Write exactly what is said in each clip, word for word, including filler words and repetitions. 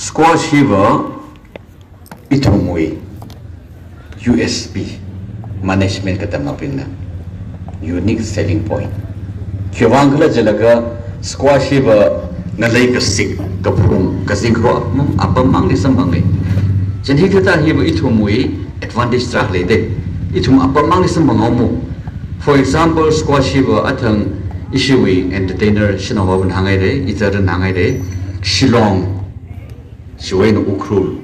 Squash hiva ithumwui U S P, management katamnaobingna unique selling point. Khiwuivang khala jilaga squash hiva ngalei kasik, kaphung, kazing karo apam, apam mangli samphanga. Chieina hikathā hiva ithumwui advantage tarākha leida. Ithum apam mangli samphanghaowa. For example, squash hiva athang ishiwui entertainer shanao vāvana hānghaira, ichara hānghaira. Shillong, chiwui eina Ukhrul,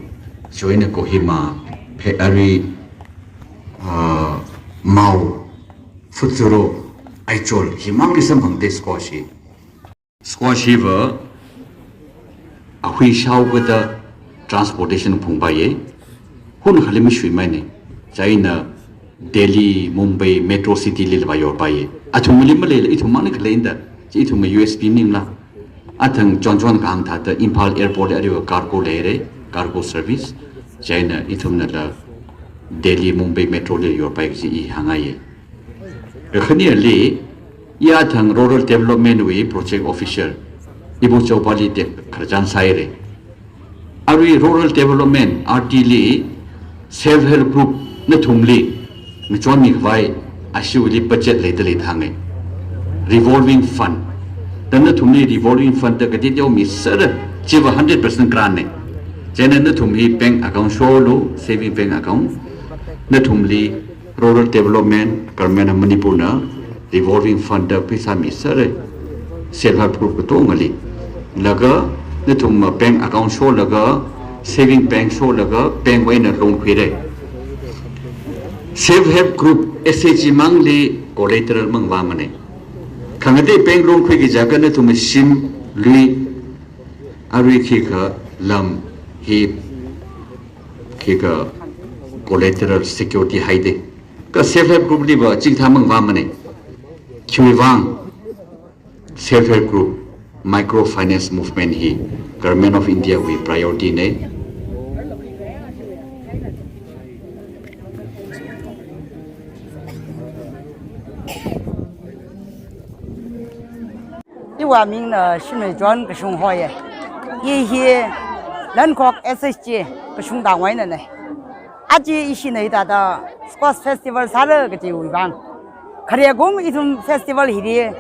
chiwui eina Kohima, phe-, arui, ah, Mao, Futsero, Aizawl, himangli samphangda squash hi. Squash hiva ahui shaokada transportation phungpaiya. Hun khali mashuimeina. Chieina Delhi, Mumbai, metro city li vāyorpaiya. Athumli maleila, ithum mangli khaleina da. Chi ithumwui U S P maningla. Athang chonchon kahāng thāda Imphal airport li aruiva cargo leira, cargo service. Chieina ithumnala Delhi, Mumbai metro li yorpai kaji i hāngngaiya. Kakhaneli, i athang rural development wui project officer, Ibu Choupali te khararchan sāhaira. Arui rural development, R D li, self help group nathumli ngachonmi khavai, ashiwuili budget leida lei thānga. Revolving fund. Da nathumli revolving fund da kateoteomi sāra, chiva hundred percent grant na. Chieina nathum hi bank account sholu, saving bank account. Nathumli rural development, Government of Manipur na revolving fund da pheisā misāra, self help group katongali. Laga nathum bank account sholaga, saving bank sholaga, bank wui eina loan khuira. Self help group, S H G mangli collateral mangvāmana. Khangatei bank loan khuiki jiakha nathum shim, lui, arui khikha lam hi khikha collateral security haida. Kha self help group liva chingtha mangvāmana. Khiwuivang self help group, microfinance movement hi Government of India wui priority na. Iwui mingna Shimrei John Kashung hoya. I hi Lankhok S H G Kashung tangwui einana. Aja ishina hithāda squash festival sāra kajiwui vang. Khare kum ithum festival hili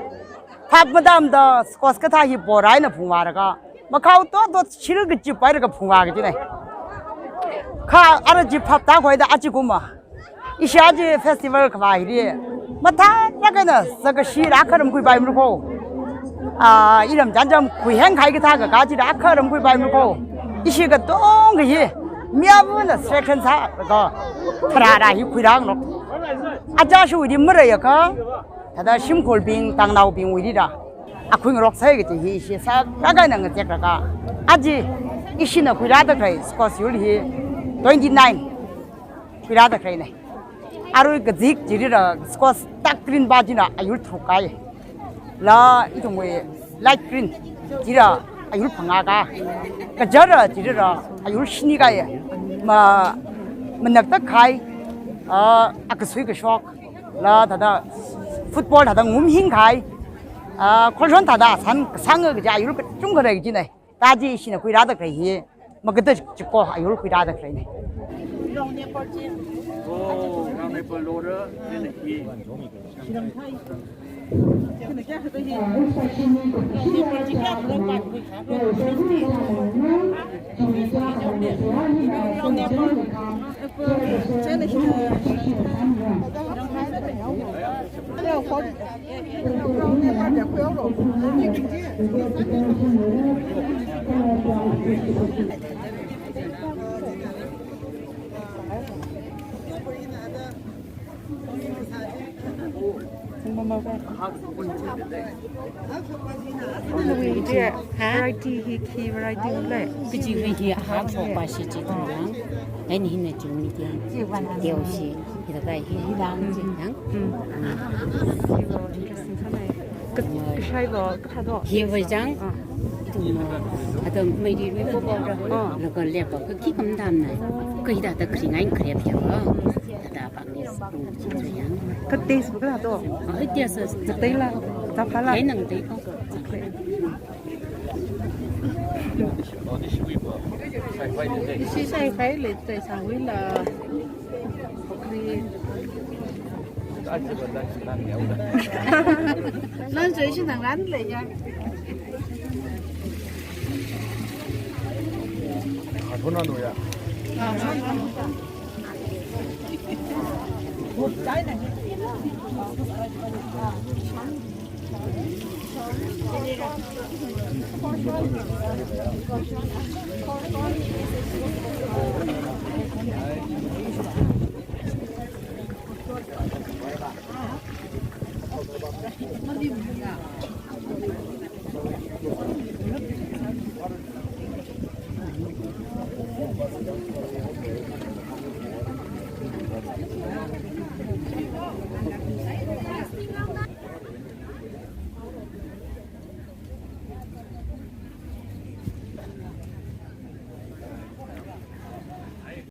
phap matamda squash kathā hi borai eina phungvālaga, makhao totot shil kachi pailaga phungvā kajina. Kha ara chi phap tākhuida aja kumva ishi aja festival kavā hili mathālāk eina sākashi rākharam khuipaimara ko. Ah, iram janjam khuiheng khai kathā kaka chi rākharam khuipaimara ko. Ishi katonga hi mi avana selection sālaga tharāda hi khuirāngarok. Aja shuidi maraiakha, thāda shimkhurbing, tangnāobingwuili rā akhuingarok sai kaji hi ishi sālāk eina ngazeklaga, aja ishina khuirāda khalei squash yur hi twenty-nine khuirāda khaleina. Arui kazek chilila squash dark green va china ayur tharuk kāya. La ithumwui light green chila ayur phangā kā. Kazara chilila ayur shini kāya. Ma, manakta khai, ah, akasui kashok. La thāda football thāda ngumhing khai. Ah, khorshon thāda san kasanga kaja ayur kachungkha lei kajina. Aja ishina khuirāda khalei hi makada chiko ayur khuirāda khaleina. Variety hi khi variety lei. Kachiwui hi ahak shokpa shi chi tang yang. Ain hina chungmi tiang. Teo shi, hithāda hi. Hidang chi yang. Hmm. Hi va interesting sānai. Ka, kashai va kathā do. Hi va jang. Ah. Ithum, ah, atam mai di rui ko ba ra. Ah. Laga lep va kakhi kam dam nai. Ka hithāda kring ain krep ya va. Thāda pa. Ka taste bu kathā do? Ah, taste. Zatei la, zatei la. Ai nang tei ko. Okay. Ishi shaikahai lei, tei sāwuila. Lunch ishiwui eina rānleiya.